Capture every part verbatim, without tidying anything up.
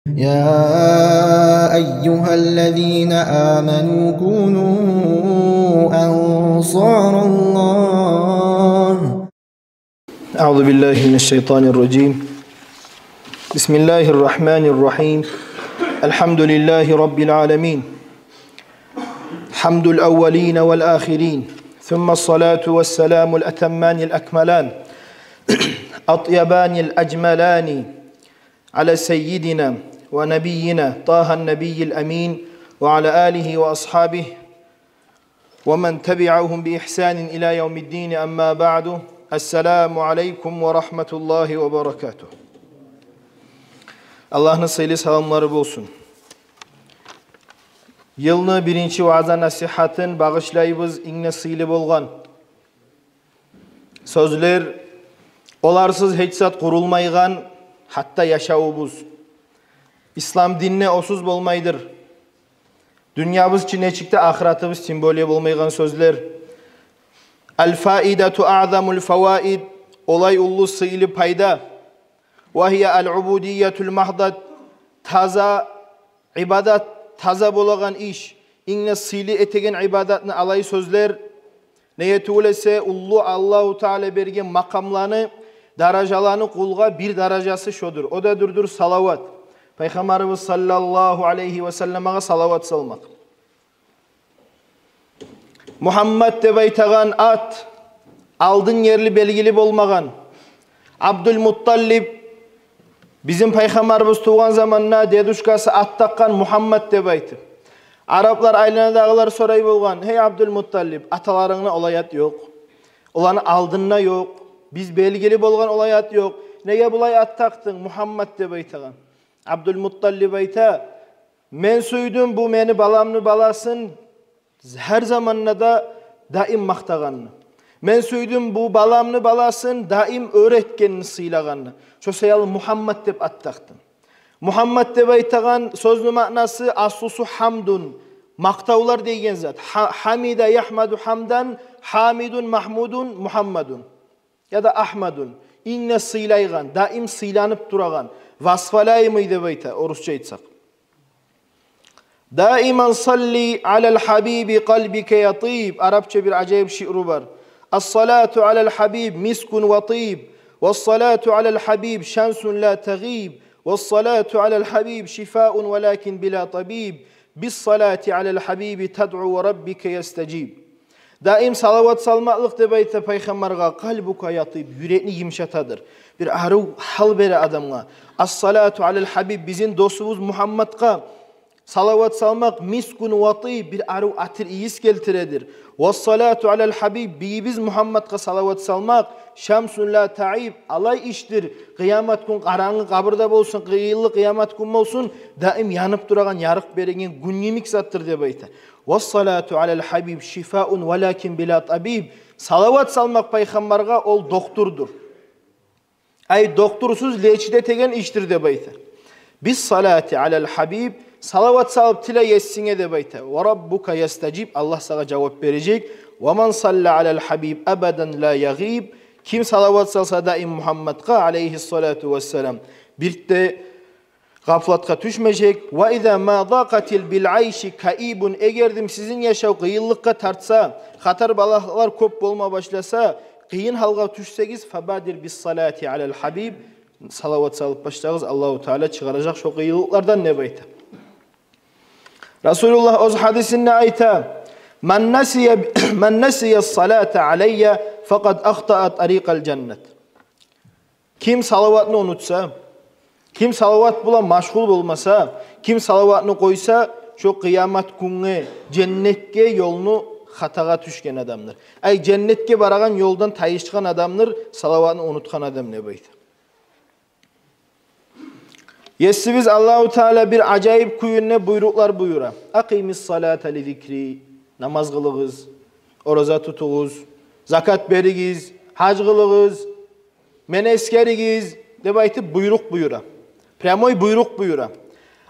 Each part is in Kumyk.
يا أيها الذين آمنوا كونوا أنصار الله. أعوذ بالله من الشيطان الرجيم. بسم الله الرحمن الرحيم. الحمد لله رب العالمين. حمد الأولين والآخرين. ثم الصلاة والسلام الأتمان الأكملان الأطيبان الأجملان على سيدنا ونبينا طه النبي الأمين وعلى آله وأصحابه ومن تبعهم بإحسان إلى يوم الدين، أما بعد. السلام عليكم ورحمة الله وبركاته. Аллагьны сыйлы саламлары болсун. Йылны биринчи ваъза-насигьатын багъышлайбыз инг де сыйлы болгъан сёзлер, оларсыз гьеч зат къурулмайгъан, гьатта яшавубуз. Ислам динде осуз болмайдыр. Дюньябыз чы нечик де, ахыратыбыз тем более болмайгъан сёзлер. الفائدة أعظم الفوائد, олай уллу сыйлы пайда. وهي العبودية المحضة, таза ибадат, таза болагъан иш, инг де сыйлы этеген ибадатны алай сёзлер. Неге тюгюл эсе, уллу Аллагьу Таала берген макъамланы, даражаланы къулгъа бир даражасы шодур. О да дюрдюр салават. Пайхаммарыбыз саллаллагьу алайгьи ва салламгъа салават салмакъ. Мугьаммад деп айтагъан ат алдын ерли белгили болмагъан. Абдулмутталип, бизин Пайхаммарыбыз тувгъан заманда дедушкасы ат такъгъан Мугьаммад деп айтып. Араплар, айланадагъылар сорай болгъан: «Гьей Абдулмутталип, аталарынгда олай ат ёкъ. Оланы алдында ёкъ. Биз белгили болгъан олай ат ёкъ. Неге булай ат такъдынг, Мугьаммад деп айтагъан?» Абдулмутталип айта: «Мен сюйдюм бу мени баламны баласын гьар заманда да даим макътагъанны. Мен сюйдюм бу баламны баласын даим оьр этгенни, сыйлагъанны. Шо саялы Мугьаммад деп ат такъдым». Мугьаммад деп айтагъан сёзню маънасы, аслусу хьамдун, макътавлар деген зат. Хьа-, хьамида яхьмаду хьамдан, хьамидун, махьмудун, Мугьаммадун. Яда Агьмадун, инг де сыйлайгъан, даим сыйланып турагъан, восхваляемый деп айта, орусча айтсакъ. دائما صل على الحبيب قلبك يطيب. Арапча бир ажайып шиъру бар. الصلاة على الحبيب مسك وطيب، والصلاة على الحبيب شمس لا تغيب، والصلاة على الحبيب شفاء ولكن بلا طبيب، بالصلاة على الحبيب تدعو وربك يستجيب. Даим салават салмакълыкъ, деп айта, Пайхаммаргъа, къалбука ятиб, юрекни йымышатадыр. Бир арив гьал бере адамгъа. Ассалату алал хьабиб, бизин досубуз Мугьаммадгъа салават салмакъ, мискун ва тиб, бир арив атир ийис гелтиредир. Вассалату алал хьабиб, бийибиз Мугьаммадгъа салават салмакъ, шамсун ла таиб, алай ишдир, къыямат гюн, къарангы къабурда болсун, къыйынлы къыямат гюн болсун, даим янып турагъан, ярыкъ береген гюн йимик затдыр, деп айта. Вассалату алал хьабиб шифаун валакин била табиб. Салават салмакъ Пайхаммаргъа ол доктордур. Ай, докторсуз лечить этеген ишдир, деп айта. Биссалати алал хьабиб, салават салып тиле Есинге, деп айта. Ва раббука ястажиб, Аллагь сагъа жавап бережек. Ва ман салла алал хьабиб абадан ла ягъиб. Ким салават салса даим Мугьаммадгъа, алайгьиссалату вассалам, бирт де гъафлатгъа тюшмежек. Ва иза ма дакъатил бил айши каибун, эгердим сизин яшав къыйынлыкъгъа тартса, хатар-балагьлар кёп болма башласа, къыйын гьалгъа тюшсегиз, фабадир биссалати алал хьабиб, салават салып башлагъыз, Аллагьу Таала чыгъаражакъ шо къыйынлыкълардан, деп айта. Расулуллагь оьз гьадисинде айта: ман насия, ман насия салата алайя факъад ахтаа тарикъал жаннат. Ким салаватны унутса, ким салават булан машгъул болмаса, ким салаватны къойса, шо къыямат гюнге, женнетге ёлну хатагъа тюшген адамдыр. Ай, женнетге барагъан ёлдан тайышгъан адамдыр салаватны унутгъан адам, деп айта. Есибиз Аллагьу Таала бир ажайып кюйде буйрукълар буюра. Акъимис салата ли зикри, намаз къылыгъыз, ораза тутугъуз, закат беригиз, гьаж къылыгъыз, мени эсгеригиз, деп айтып буйрукъ буюра. Прямой буйрукъ буюра.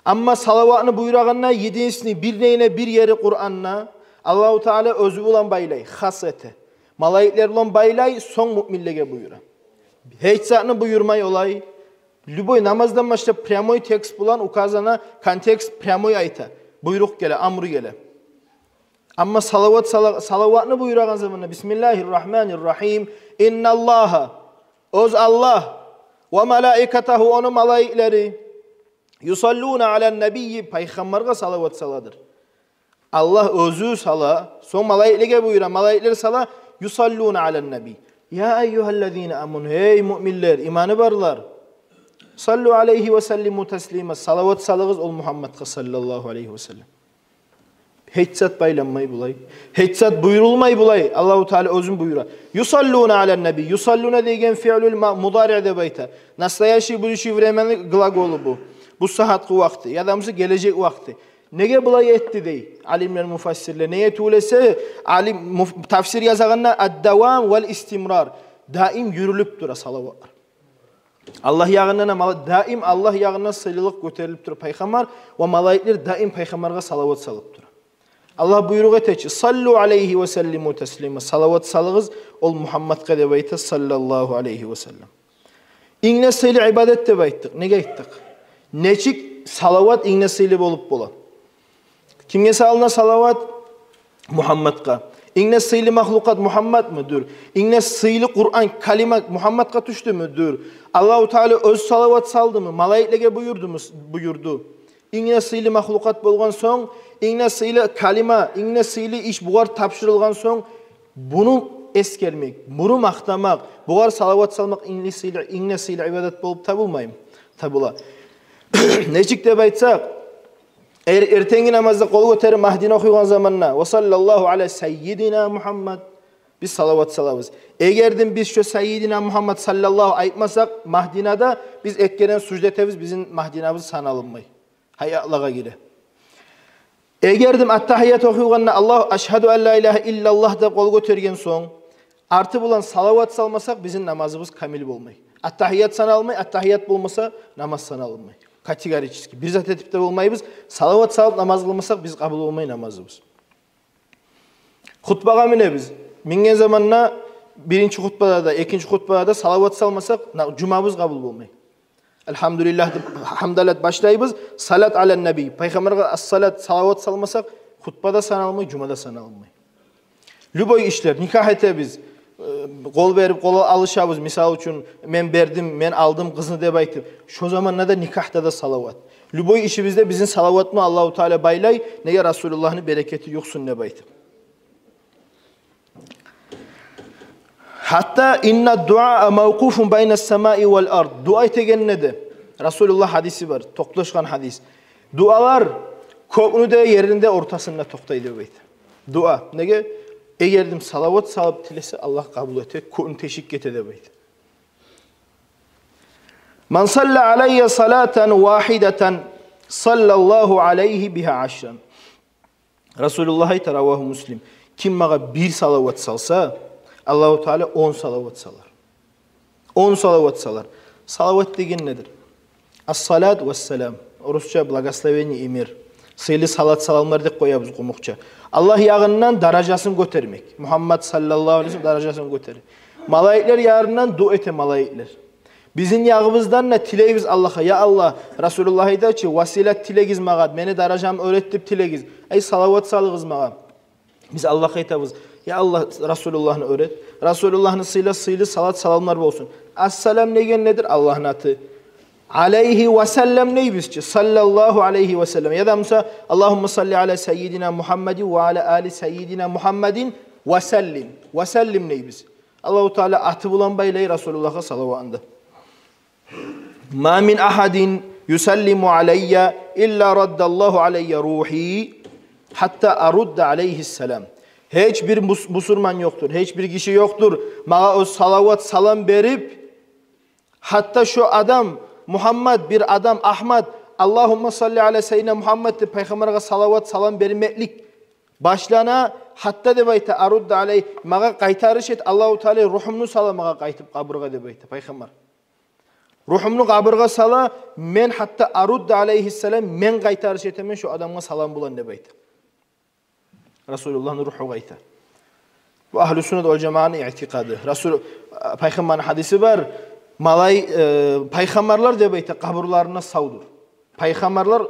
Амма салаватны буюрагъанда, единственный, бир де, бир ери Къуранда, Аллагьу Таала оьзю булан байлай, хас эте. Малайиклер булан байлай, сонг муъминлеге буюра. Гьеч затны буюрмай олай. Любой намаздан башлап прямой текст булан указана, контекст прямой айта. Буйрукъ геле, амру геле. Амма салават, сала-, салаватны буюрагъан заманда: «Бисмиллагьи ррагьмани ррагьим. Инналлагьа, оьз Аллагь, ва малаикатагьу, ону малайиклери, юсаллуна алан набийи, пайхаммаргъа салават саладыр». Аллагь оьзю сала, сонг малайиклеге буюра, малайиклер сала: «Юсаллуна алан набий. Я айюгьаллазина аману, гьей муъминлер, иманы барлар. Саллу алайгьи ва саллиму таслима. Салават салыгъыз ол Мугьаммадгъа, саллаллагьу алайгьи ва саллам». Гьеч зат байланмай булай. Гьеч зат буюрулмай булай. Аллагьу Таала оьзю буюра. «Юсаллуна алан набий». «Юсаллуна» деген фиълул ма-, мудариъ деп айта. Настоящий, будущий времени глаголу бу. Бу сагьатгъы вакъти, яда буса гележек вакъти. Неге булай этди дей алимлер, муфассирлер. Неге тюгюл эсе, алим муф-, тафсир язагъанда: «Ад-давам вал истимрар». Даим юрюлюп тура салаватлар. Аллагь ягъындан, мала-, даим Аллагь ягъындан сыйлылыкъ гётерилип тура пайхаммар, ва малайиклер даим пайхаммаргъа салават салып тура. Аллагь буйрукъ эте чи: «Саллу алайгьи ва саллиму таслима». Салават салыгъыз ол Мугьаммадгъа деп айта, саллаллагьу алайгьи ва саллам. Инг де сыйлы ибадат деп айтдыкъ. Неге айтдыкъ? Нечик салават инг де сыйлы болуп бола? Кимге салына салават? Мугьаммадгъа. Инг де сыйлы махлукъат Мугьаммадмы? Дюр. Инг де сыйлы Къуран, калима Мугьаммадгъа тюшдюмю? Дюр. Аллагьу Таала оьзю салават салдымы? Малайиклеге буюрдуму? Буюрду. Инг де сыйлы махлукъат болгъан сонг, инг де сыйлы калима, инг де сыйлы иш бугъар тапшурулгъан сонг, буну эсгермек, буну макътамакъ, бугъар салават салмакъ инг де сыйлы, инг де сыйлы ибадат болуп табулмаймы? Табула. Нечик деп айтсакъ, эр-, эртенги намазда къол гётерип Магьдина охуйгъан заманда: «Ва саллаллагьу аля саййидина Мугьаммад», биз салават салабыз. Эгерден биз шо «Саййидина Мугьаммад саллаллагьу» айтмасакъ Магьдинада, биз эккерен сужда этебиз, бизин Магьдинабыз саналынмай. Гьайатлагъа гире. Эгерден аттагьият охуйгъанда Аллагь, «Ашгьаду ан ла илагьа иллаллагь» деп къол гётерген сонг, арты булан салават салмасакъ, бизин намазыбыз камил болмай. Аттагьият саналмай, аттагьият болмаса, намаз саналмай. Категорически. Бир зат этип де болмайбыз, салават салып намаз къылмасакъ, биз къабул болмай намазыбыз. Хутбагъа минебиз. Минген заманда биринчи хутбада да, экинчи хутбада да салават салмасакъ, на-, жумабыз къабул болмай. Альгьамдулиллагь деп гьамдалат башлайбыз. Салат алан набий. Пайхаммаргъа ас-салат, салават салмасакъ, хутба да саналмай, жума да саналмай. Любой ишлер, никагь этебиз, э, къол берип, къол алышабыз. Мисал учун, мен бердим, мен алдым къызны деп айтып. Шо заманда да никагьда да салават. Любой ишибизде бизин салаватны Аллагьу Таала байлай, неге? Расулуллагьны берекети юкъсун деп айтып. Гьатта «Инна дуа мавкъуфун байна самаи вал ард». Дуа этегенде де, Расулуллагь гьадиси бар, токъташгъан гьадис. Дуалар кёкню де, ерни де ортасында токътай деп айта. Дуа. Неге? Эгерден салават салып тилесе, Аллагь къабул эте, кёкню тешип гете деп айта. «Ман салла алайя салатан вагьидатан, саллаллагьу алайгьи бигьа ашран». Расулуллагь айта, равагьу Муслим: «Ким магъа бир салават салса, Аллагьу Таала он салават салар». Он салават салар. Салават деген недир? Ас-салат ва салам. Орусча благословение и мир. Сыйлы салат-саламлар деп къоябыз къумукъча. Аллагь ягъындан даражасын гётермек. Мугьаммад саллаллагьу алайгьи ва саллам даражасын гётермек. Малайиклер ягъындан дуа эте малайиклер. Бизин ягъыбыздан да тилейбиз Аллагьгъа: «Я Аллагь, Расулуллагь айта чы, василат тилегиз магъа, мени даражамны оьр эт деп тилегиз. Ай, салават салыгъыз магъа». Биз Аллагьгъа айтабыз: «Я Аллагь, Расулуллагьны оьр эт. Расулуллагьны сыйла, сыйлы салат-саламлар болсун». Ас-салам деген недир? Аллагьны аты. «Алайгьи ва саллам» дейбиз чи, «саллаллагьу алайгьи ва саллам». Яда буса: «Аллагьумма салли аля саййидина Мугьаммадин ва аля али саййидина Мугьаммадин ва саллим». «Ва саллим» дейбиз. Аллагьу Таала аты булан байлай Расулуллагьгъа салаватны да. «Ма мин агьадин юсаллиму алайя илла раддаллагьу алайя ругьи гьатта арудда алайгьи салам». Гьеч бир бус-, бусурман ёкъдур, гьеч бир гиши ёкъдур магъа оьз салават-салам берип, гьатта шо адам, Мугьаммад, бир адам, Агьмад, «Аллагьумма салли аля саййидина Мугьаммад» деп пайхаммаргъа салават-салам бермеклик башлана, гьатта деп айта, «арудда алай», магъа къайтарыш эт, Аллагьу Таала ругьумну сала магъа къайтып къабургъа деп айта пайхаммар. Ругьумну къабургъа сала, мен гьатта «арудда алайгьи салам», мен къайтарыш этемен шо адамгъа салам булан деп айта. Расулуллагьны ругьу къайта. Бу агьлу суннат вал жамааны иътикъады. Расул, пайхаммарны гьадиси бар: Малай-, э, пайхаммарлар деп айта, къабурларына савдур. Пайхаммарлар,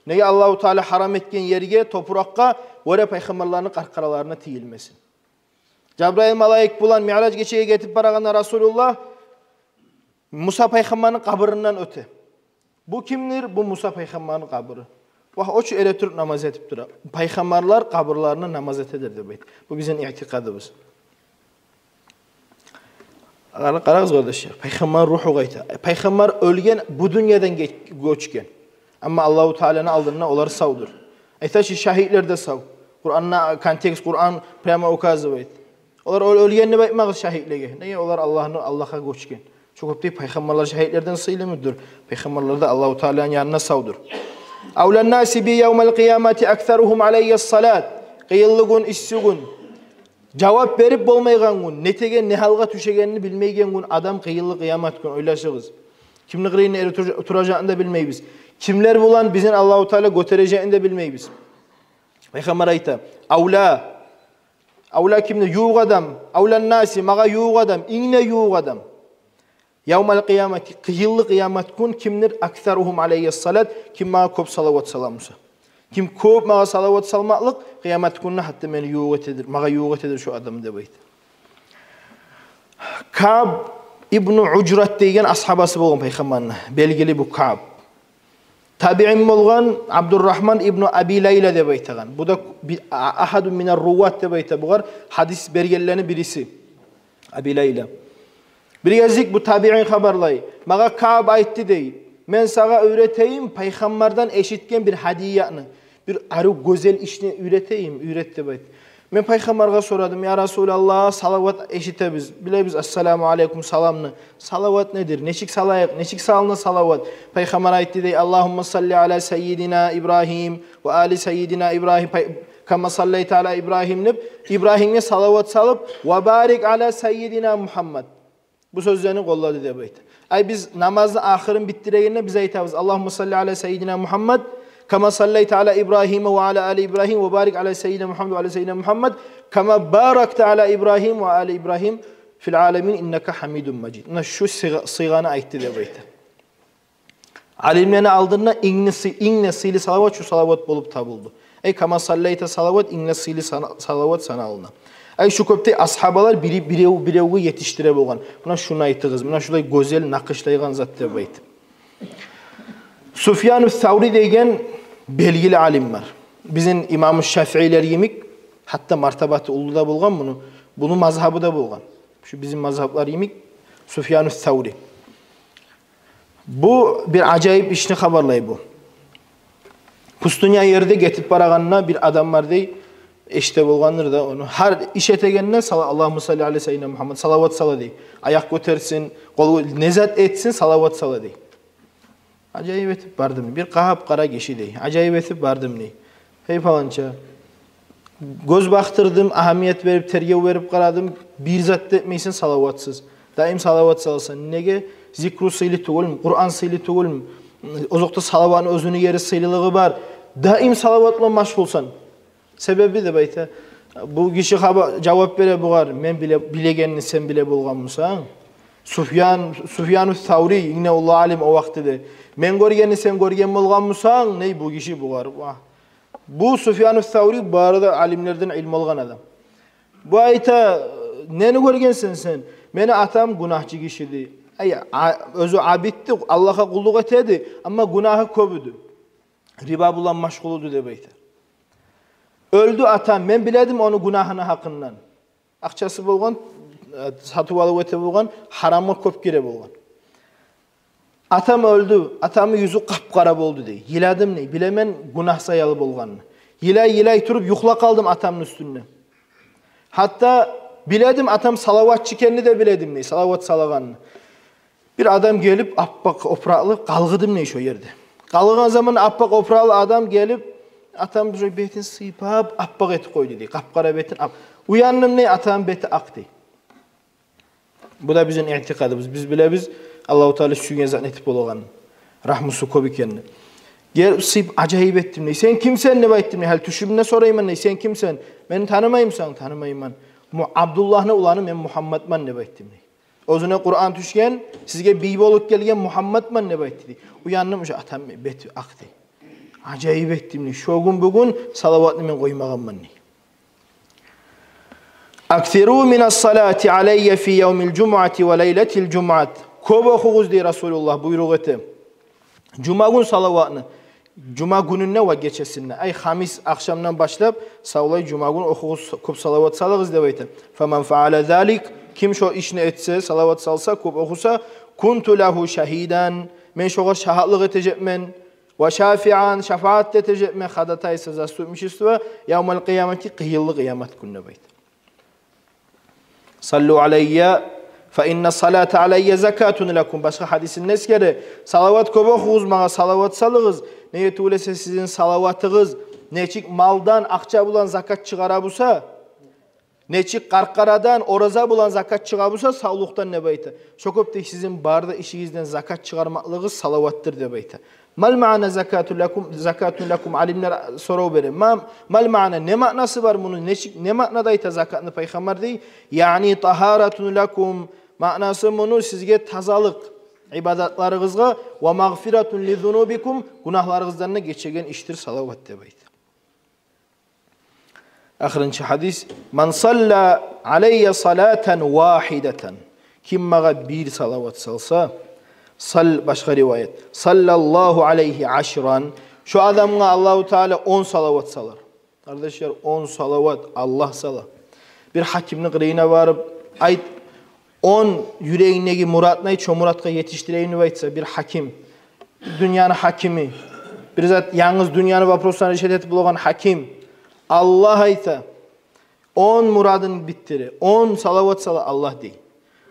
неге Аллагьу Таала гьарам этген ерге, топуракъгъа, оьре пайхаммарланы къаркъараларына тийилмесин. Жабрайыл малайик булан Миъраж гечеге гетип барагъанда Расулуллагь Муса пайхаммарны къабурундан оьте. Бу кимдир? Бу Муса пайхаммарны къабуру. Вагь, о чу эретуруп намаз этип тура. Пайхаммарлар къабурларына намаз этедир деп айта. Бу бизин иътикъадыбыз. Къара-, къарагъыз, къардашлар, пайхаммар ругьу къайта. Пайхаммар оьлген, бу дюньядан геч-, гёчген. Амма Аллагьу Тааланы алдында олар савдур. Айта чы, шагьитлер де сав. Къуранда контекст, Къуран прямо указывает. Олар оь-, оьлген деп айтмагъыз шагьитлеге. Неге? Олар Аллагьны, Аллагьгъа гёчген. Шо кюйде пайхаммарлар шагьитлерден сыйлымыдыр? Пайхаммарлар да Аллагьу Тааланы янына савдур. Авлан наси би явмал къиямати аксаругьум алайя салат. Къыйынлы гюн, исси гюн. Жавап берип болмайгъан гюн, не этеген, не гьалгъа тюшегенин билмейген гюн адам къыйынлы къыямат гюн, ойлашыгъыз. Кимни къырыйында эретур-, туражагъын да билмейбиз. Кимлер булан бизин Аллагьу Таала гётережегин де билмейбиз. Пайхаммар айта: «Авла, авла кимдир? Ювукъ адам, авлан наси, магъа ювукъ адам, инг де ювукъ адам. Явмал къиямати, къыйынлы къыямат гюн кимдир? Аксаругьум алайя салат, ким магъа кёп салават сала буса». Ким кёп магъа салават салмакълыкъ, къыямат гюнде гьатта мени ювукъ этедир, магъа ювукъ этедир шо адам, деп айта. Каъб ибну Ужрат деген асгьабасы болгъан пайхаммарны. Белгили бу Каъб. Табиин болгъан Абдуррагьман ибну Аби Лайла деп айтагъан. Бу да би-, а-, ахадун минар рувват деп айта бугъар, гьадис бергенлени бириси. Аби Лайла. Бир гезик бу табиин хабарлай. Магъа Каъб айтды дей: «Мен сагъа уьйретейим пайхаммардан эшитген бир гьадияны, бир арив гёзел ишни уьйретейим, уьйрет», — деп айтды. Мен пайхаммаргъа сорадым: «Я Расулаллагь, салават эшитебиз, билебиз ассаламу алейкум саламны. Салават недир? Нечик салайыкъ? Нечик салына салават?» Пайхаммар айтды дей: «Аллагьумма салли ала саййидина Ибрагьим ва али саййидина Ибрагьим, пай-, кама саллайта ала Ибрагьим», — деп, Ибрагьимге салават салып, «ва барик ала саййидина Мугьаммад». Бу сёзлени къоллады деп айта. Ай, биз намазны ахырын битдирегенде биз айтабыз: «Аллагьумма салли ала саййидина Мугьаммад, кама саллайта ала Ибрагьима ва ала али Ибрагьим, ва барик ала саййидина Мугьаммад ва ала саййидина Мугьаммад, кама баракта ала Ибрагьим ва али Ибрагьим фил аламин иннака гьамидун мажид». Муна шу сыйгъа-, сыйгъаны айтды деп айта. Алимлени алдында инг де сы-, инг де сыйлы салават шу салават болуп табулду. Эй, кама саллайта салават, инг де сыйлы сана-, салават саналына. Эй, шу кёпде асгьабалар бири-, бирев-, биревге етишдире болгъан. Муна шуну айтыгъыз, муна шулай гёзел накъышлайгъан зат деп айтып. Суфьяну Саври деген белгили алим бар. Бизин имаму Шафиилер йимик, гьатта мартабаты уллу да болгъан муну, муну мазгьабы да болгъан. Шу бизин мазгьаблар йимик Суфьяну Саври. Бу бир ажайып ишни хабарлай бу. Пустыня ерде гетип барагъанда бир адам бар дей, эшите болгъандыр да ону. Гьар иш этегенде сала-, «Аллагьумма салли ала саййидина Мугьаммад», салават сала дей. Аякъ гётерсин, къол, не зат этсин, салават сала дей. Ажайып этип бардым. Бир къап-къара гиши дей. Ажайып этип бардым дей. Гьей, паланча, гёз бакъдырдым, агьамият берип, тергев берип къарадым, бир зат да этмейсен салаватсыз. Даим салават саласан. Неге? Зикру сыйлы тюгюлмю? Къуран сыйлы тюгюлмю? Озокъда, салаватны оьзюню ери, сыйлылыгъы бар. Даим салават булан машгъулсан. Себеби деп айта. Бу гиши хаба-, жавап бере бугъар: «Мен биле-, билегенни сен биле болгъанмысан? Суфьян, Суфьяну Саври, инг де уллу алим о вакътиде. Мен гёргенни сен гёрген болгъанмысан?» — дей бу гиши бугъар. Вагь. Бу Суфьяну Саври бары да алимлерден илму алгъан адам. Бу айта: «Нени гёргенсен сен?» «Мени атам гюнагьчы гиши эди. Ай, а-, оьзю абидди, Аллагьгъа къуллукъ этеди, амма гюнагьы кёп эди. Риба булан машгъул эди», — деп айта. «Оьлдю атам, мен биледим ону гюнагьыны гьакъындан. Акъчасы болгъан, э, сатып алып эте болгъан, гьарамгъа кёп гире болгъан. Атам оьлдю, атамны юзю къап-къара болду, — дей. — Йыладым, — дей. — Билемен гюнагь саялы болгъанны. Йылай-йылай туруп юхлап къалдым атамны уьстюнде. Гьатта биледим, атам салаватчы экенни де биледим, — дей, — салават салагъанны. Бир адам гелип, аппакъ опуракълы, къалгъыдым, — дей, — шо ерде. Къалгъыгъан заман аппакъ опуракълы адам гелип, атам шо бетин сыйпап, аппакъ этип къойду, — дей. — Къап-къара бетин ап-, уяндым, — дей, — атамны бети акъ», — дей. Бу да бизин иътикъадыбыз. Биз билебиз Аллагьу Таала сюйген затын этип болагъанны, рагьмусу кёп экенни. Гелип сыйпап, ажайып этдим, — дей. — Сен кимсен? — деп айтдым, — дей. — Гьали тюшюмде сорайман, — дей. — Сен кимсен? Мени танымаймысан? — Танымайман. — Му-, Абдуллагьны уланы мен Мугьаммадман, — деп айтдым, — дей. Оьзюне Къуран тюшген, сизге бий болуп гелген Мугьаммадман деп айтды дей. Уяндым, уже атам бети акъды. Ажайып этдим дей. Шо гюн-бугюн салаватны мен къоймагъанман дей. «Аксиру минас салати алайя фи явмил жумуати ва лайлатил жумуат». Кёп охугъуз дей Расулуллагь, буйрукъ эте. Жума гюн салаватны, жума гюнюнде ва гечесинде, ай, хамис ахшамдан башлап, савлай жума гюн охугъуз, кёп салават салыгъыз деп айта. «Фаман фаала залик», ким шо ишни этсе, салават салса, кёп охуса, «кунту лагьу шагьидан», мен шогъар шагьатлыкъ этежекмен, «ва шафиан», шафаат да этежекмен, ходатайство, заступничество, «явмал къиямати», къыйынлы къыямат гюн деп айта. «Саллу алайя, фа инна салата алайя закатун лакум». Башгъа гьадисинде эсгере: «Салават кёп охугъуз магъа, салават салыгъыз. Неге тюгюл эсе сизин салаватыгъыз нечик малдан, акъча булан закат чыгъара буса, нечик къаркъарадан, ораза булан закат чыгъа буса, савлукъдан», деп айта. Шо кюйде сизин бары да ишигизден закат чыгъармакълыгъыгъыз салаватдыр деп айта. «Мал маъна закатун лакум, закатун лакум?» Алимлер сорав бере. «Ма, мал маъна, не маънасы бар муну? Нечик, не маънада айта закатны Пайхаммар?» дей. «Яъни тагьаратун лакум». Маънасы муну сизге тазалыкъ ибадатларыгъызгъа, «ва магъфиратун ли зунубикум», гюнагьларыгъыздан да гечеген ишдир салават деп айта. Ахырынчы гьадис: «Ман салла алайя салатан вагьидатан». Ким магъа бир салават салса, сал-, башгъа риваят, «саллаллагьу алайгьи ашран». Шо адамгъа Аллагьу Таала он салават салар. Къардашлар, он салават Аллагь сала. Бир гьакимни къырыйына барып айт, он юрегингдеги муратны айт, шо муратгъа етишдирейим деп айтса бир гьаким, дюньяны гьакими, бир зат, янгыз дюньяны вопросларын решать этип болагъан гьаким, Аллагь айта, он мурадын битдире, он салават сала Аллагь дей.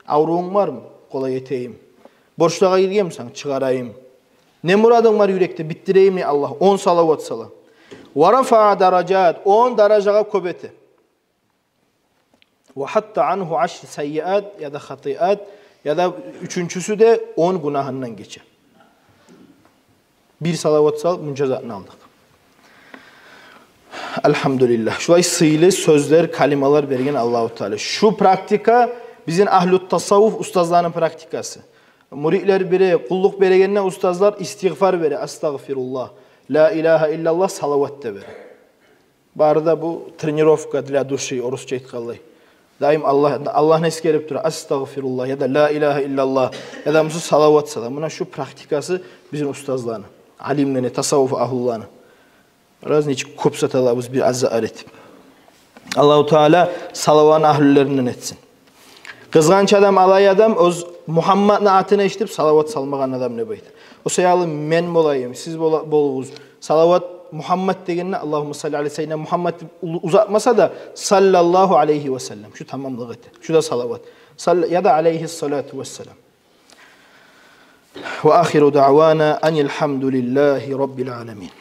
Аврувунг бармы? Къолай этейим. Борчлагъа гиргенмисен? Чыгъарайым. Не мурадынг бар юрекде? Битдирейим дей Аллагь. Он салават сала. «Ва рафаа даражат», он даражагъа кёп эте. «Ва хатта ангьу ашр сайиат», яда хатиат, яда уьчюнчюсю де он гюнагьындан гече. Бир салават салып, мунча затны алдыкъ. Альгьамдулиллагь. Шулай сыйлы сёзлер, калималар берген Аллагьу Таала. Шу практика бизин агьлу тасаввуф устазланы практикасы. Муридлер бере, къуллукъ берегенде устазлар истигъфар бере, астагъфируллагь, ла илагьа иллаллагь, салават да бере. Бары да бу тренировка для души, орусча айтгъанлай. Даим Аллагь, Аллагьны эсгерип тура, астагъфируллагь, яда ла илагьа иллаллагь, яда муса салават сала. Муна шу практикасы бизин устазланы, алимлени, тасаввуф агьлуланы. Бираз нечик кёп саталабыз бир аз зат этип. Аллагьу Таала салаватны агьлулеринден этсин. Къызгъанч адам, алай адам, оьз Мугьаммадны атын эшитип, салават салмагъан адам деп айта. О саялы мен болайым, сиз бола-, болугъуз. Салават Мугьаммад дегенде, «Аллагьумма салли аля сайидина Мугьаммад» деп улу-, узатмаса да, «саллаллагьу алайгьи ва саллам». Шу тамамлыкъ эте. Шу да салават. Сал-, яда «алайгьи салату ва саллам». Ва ахиру даъвана анил гьамдулиллагьи раббил аламин.